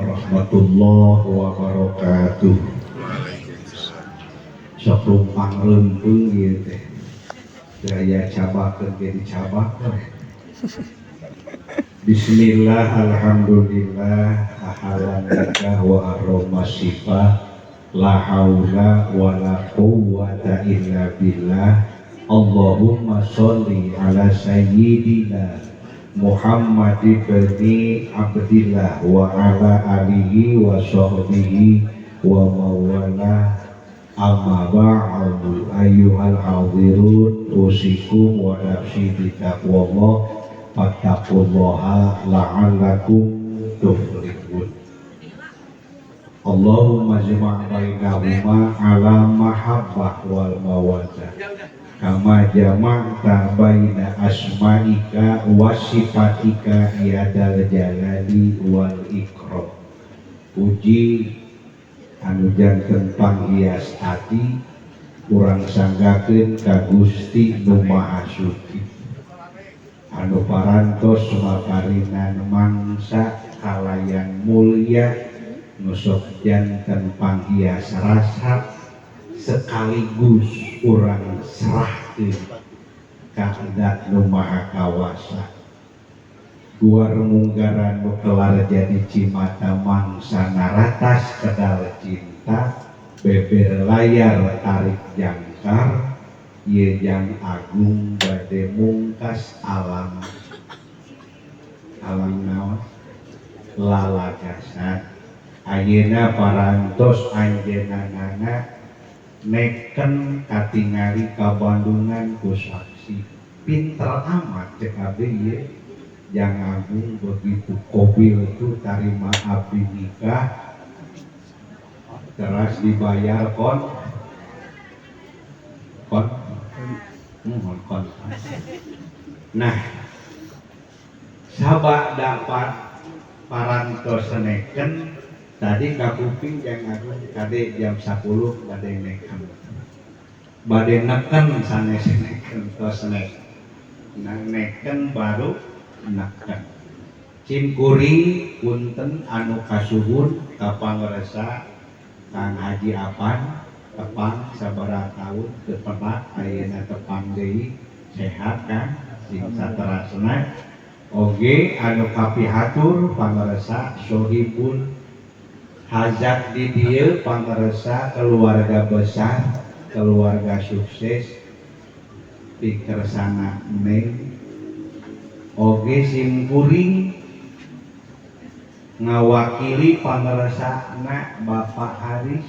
Warahmatullahi wabarakatuh. Sok lumpang leumpung ieu teh. Daya cabakeun ge dicabak. Bismillah, alhamdulillah, ahalan nikah wa arroma sifah, la haula wa la quwwata illa billah. Allahumma sholli ala sayyidina Muhammad ibni Abdillah wa ala alihi wa sahbihi wa mawalah. Amma ba'du, ayyuhal hadirun, usikum wa nafsi bitaqwallah, fattaqullaha la'allakum tuflihun. Allahumma jma' bainahuma ala mahabbah wal mawaddah kama jama'ta baina asma'ika wa sifatika ya dal jalali wal ikram. Puji anu janten panghias ati urang sanggakeun ka Gusti Nu Maha Suci anu parantos maparinan mangsa kalayan mulya nu sok janten panghias rasa sekaligus urang serahkeun ka Zat Nu Maha Kawasa. Guar munggaran nu kelar jadi cimata mangsa naratas kedal cinta, beber layar tarik jangkar ye jang agung bade mungkas alam alam naon lalagasan. Ayeuna parantos anjeunna neken katingali ka Bandungan ku saksi. Pinter amat cek abdi ieu jang agung, begitu kobil itu tarima abdi nikah teras dibayar kon kon kon. Nah, sabak dapat parantos neken tadi kakuping jang agung kade jam 10 bade neken, bade neken sanes neken tos nek. Nah, neken baru neken. Simkuring punten anu kasuhun ka pangresa Kang Haji Apan tepang sabaraha taun tepenak ayeuna tepang deui sehat Kang sing saterasna. Oge anu kapihatur pangresa sohibul hajat di dieu pangresa keluarga besar, keluarga sukses pikersana neng. Oge simkuring ngawakili pangeresana Bapak Haris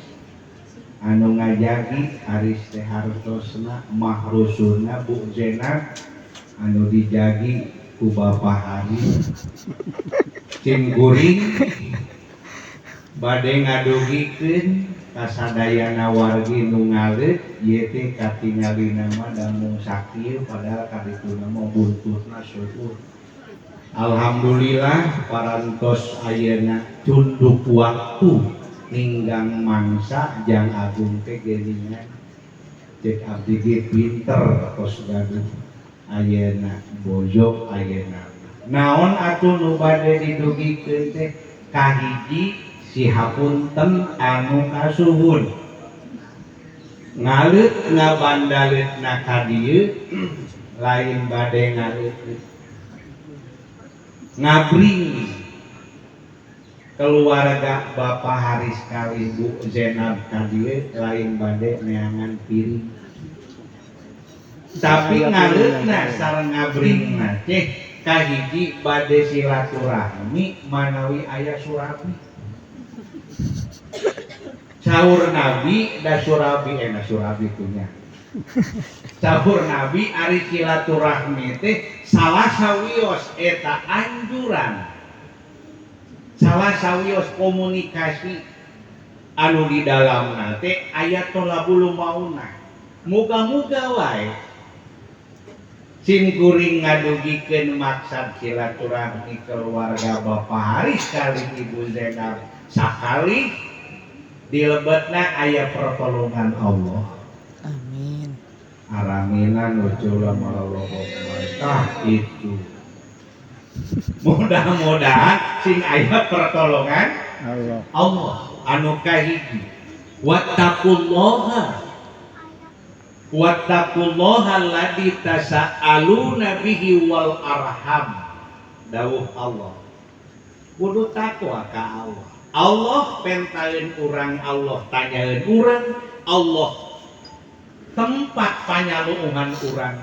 anu ngajagi Haris teh hartosna mahrusuna Bu Zenab anu dijagi ku Bapak Haris. Simkuring bade ngadugikeun kasadayana wargi nu ngaleut ieu teh katingalina mah da mung sakieu padahal kadituna mah buntutna syukur. Alhamdulillah parantos ayeuna cunduk waktu ninggang mangsa jang agung teh geuningan cek abdi ge pinter tos gaduh ayeuna bojo ayeuna. Naon atuh nu bade didugikeun teh kahiji si hapunten anu kasuhun ngaleut ngabandaleutna ka dieu lain bade ngaleut ngabring keluarga Bapak Haris kali Bu Zenab ka dieu lain bade neangan piring tapi ngaleutna sareng ngabringna teh kahiji bade silaturahmi manawi aya surabi. Sahur Nabi da surabi enak surabi punya. Sahur Nabi ari silaturahmi teh salah sawios eta anjuran. Salah sawios komunikasi anu di dalamna teh aya tolabul maunah. Muga-muga wae simkuring ngadugikeun maksad silaturahmi keluarga Bapak Haris kali Ibu Zainab sakali dilebetna aya pertolongan Allah. Amin. Aramina nucula malallah itu. Mudah-mudahan sing aya pertolongan Allah. Allah anu kahiji wattaqullaha wattaqullaha alladzi tasaaluna bihi wal arham. Dawuh Allah kudu takwa ka Allah. Allah pentaeun urang, Allah tanyaeun urang, Allah tempat panyaluungan urang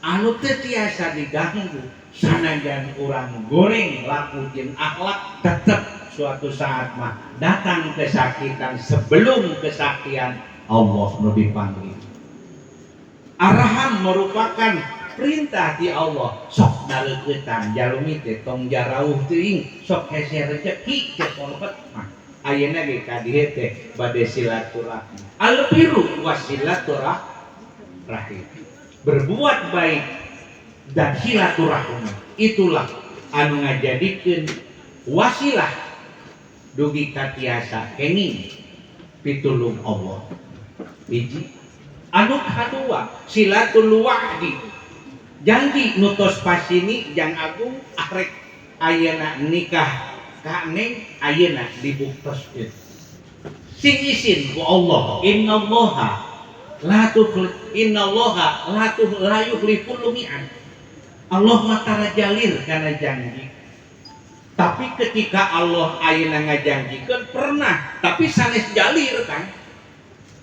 anu teu tiasa diganggu sanajan urang goreng laku jeung akhlak tetep suatu saat mah datang kesakitan sebelum kesaktian Allah nu dipanggil. Arham merupakan perintah di Allah sok daleuketan jalumi teh tong jarauh teuing sok hese rezeki cek kolot mah ayeuna ge ka dieu teh bade silaturahmi al birru wasilaturahim, berbuat baik dan silaturahmi itulah anu ngajadikeun wasilah dugi ka tiasa kenging pitulung Allah. Hiji anu kadua silatul wa'di, janji nu tos pasini jang agung arek ayeuna nikah ka neng ayeuna dibuktoskeun sing isin ku Allah innallaha la tukhl innallaha la tuh la yukhliful mi'ad. Allah mah tara jalir kana janji. Tapi ketika Allah ayeuna ngajanjikeun pernah tapi sanes jalir kan.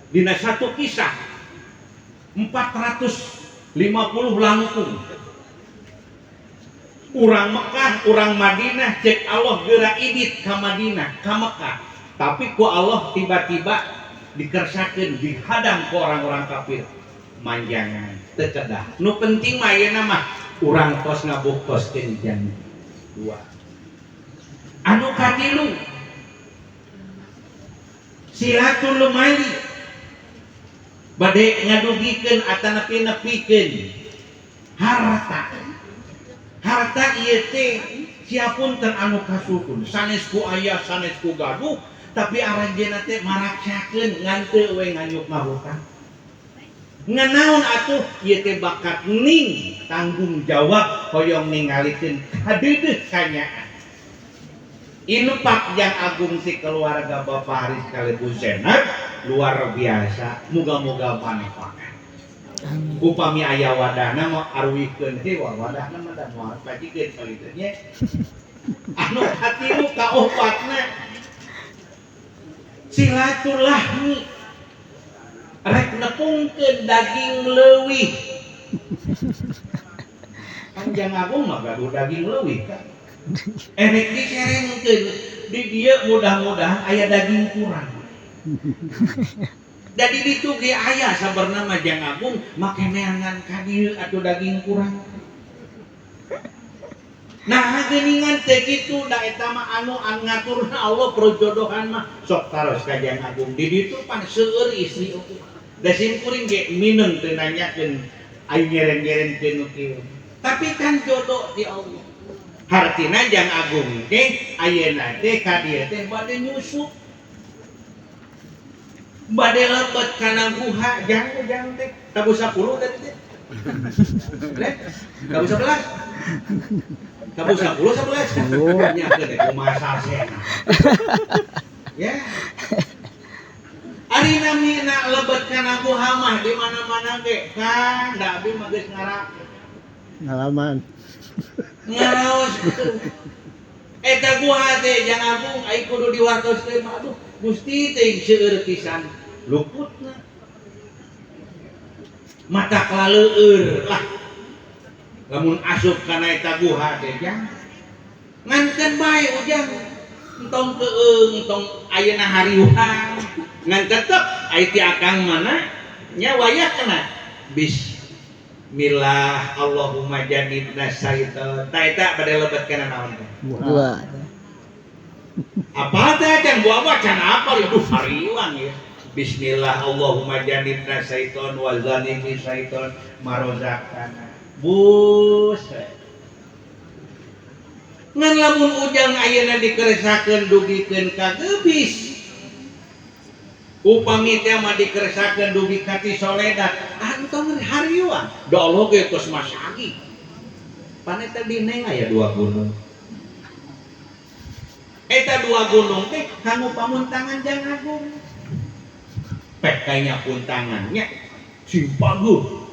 Dina satu kisah 450 langkung urang Mekah, urang Madinah cek Allah geura idit ka Madinah, ka Mekah. Tapi ku Allah tiba-tiba dikersakeun, dihadang ku orang-orang kafir. Manjangan teu kedah. Nu penting mah ayeuna mah urang tos ngabuktoskeun janji. Dua. Anu katilu silatul mali bade ngadugikeun atanapi nepikeun harta. Harta ieu teh siapunten anu kasukun sanes ku aya sanes ku gaduh tapi aranjeunna teh maraksakeun ngan teu we nganyuk ngahutang. Ngan naon atuh ieu teh bakat ning tanggung jawab hoyong ningalikeun kadeudeuh kanyaan. Infak yang agung si keluarga Bapak Haris kali Bu Zenat luar biasa, muga-muga manfaat. Upami aya wadahna mau arwikeun teh wadahna mah da moal pajikeun kali teh nya. Anu katilu kaopatna silaturahmi rek nepungkeun daging leuwih. Panjang agung mah gaduh daging leuwih kan. Erek diserengkeun di dieu mudah-mudahan aya daging kurang. Jadi ditu ge aya sabarna mah jang agung make neangan ka dieu atuh daging kurang. Nah geuningan teh kitu da eta mah anu ngaturna Allah perjodohan mah sok taros ka jang agung di ditu pan seueur istri oge. Da sim kuring ge mineng teu nanyakeun aya nyereng-nyerengkeun nu kieu. Tapi kan jodoh di Allah. Hartina jang agung teh ayeuna teh ka dieu teh bade nyusup. Bade lebet kana guha jang ujang teh tabu 10 tadi teh. Leh, tabu 11. Tabu 10 11. Nya teh kumaha sasena. Ya. Ari namina lebet kana guha mah di mana-mana ge kan da abi mah geus ngalaman. Ngaraos gitu. Eta guha teh jang agung ai kudu diwartoskeun mah aduh Gusti teh seueur pisan luputna. Mata kaleueur lah. Lamun asup kana eta guha teh jang. Ngankeun bae ujang entong keung entong ayeuna hariwang. Ngan tetep ai ti akang mana nya wayah kana Bismillah Allahumma jannibna syaitan. Ta eta bade lebet kana naon teh? Buah. Apa teh can buah apa can apa aduh hariwang ya. Bismillah Allahumma jannibna syaitan wa zalimi syaitan marozakana. Buset. Ngan lamun ujang ayeuna dikeresakeun dugikeun ka geubis. Upami teh mah dikeresakeun dugi ka ti soledat, antong hariwang. Da Allah ge tos masagi. Pan eta di neng aya dua gunung. Eta dua gunung teh kanggo pamuntangan Jang Agung. Pek kayaknya puntangannya sing paguh.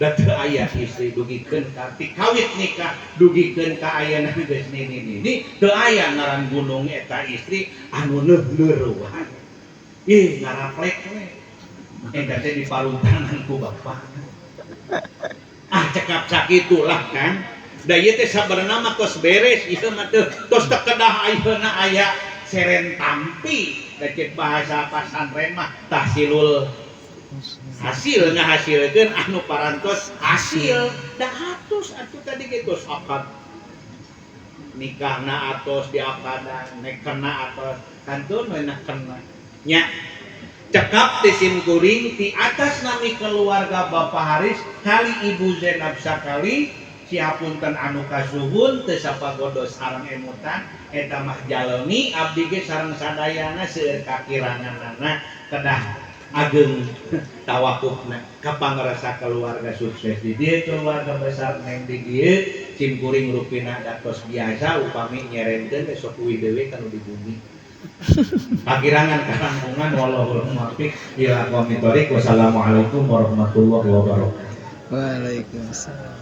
Da teu aya istri dugikeun ka ti kawit nikah dugikeun ka ayeuna geus nini-nini teu aya ngaran gunung eta istri anu neuh-neuruan. Ih ngaraplek we. Eta teh diparuntangan ku bapak. Ah cekap sakitulah kan. Da ieu teh sabenerna mah tos beres ieu mah teu tos teu kedah ayeuna aya seren tampi. Da cek bahasa pasantren mah tahsilul hasil ngahasilkeun anu parantos hasil da atos atuh tadi ge tos akad nikahna atos diakadan nekena atos kantun we nekena nya cekap teh sim kuring ti atas nami keluarga Bapak Haris kali Ibu Zainab sakali siapunten anu kasuhun teu sapagodos sareng emutan eta mah jalmi abdi ge sareng sadayana seueur kakiranganana kedah ageng tawakufna kapangrasa keluarga sukses di dieu keluarga besar neng di dieu sim kuring rupina datos biasa upami nyerenkeun teh sok uih deui kanu di bumi kakirangan kalangkungan wallahul muwaffiq ila aqwamit thoriq. Wassalamualaikum warahmatullahi wabarakatuh. Waalaikumsalam.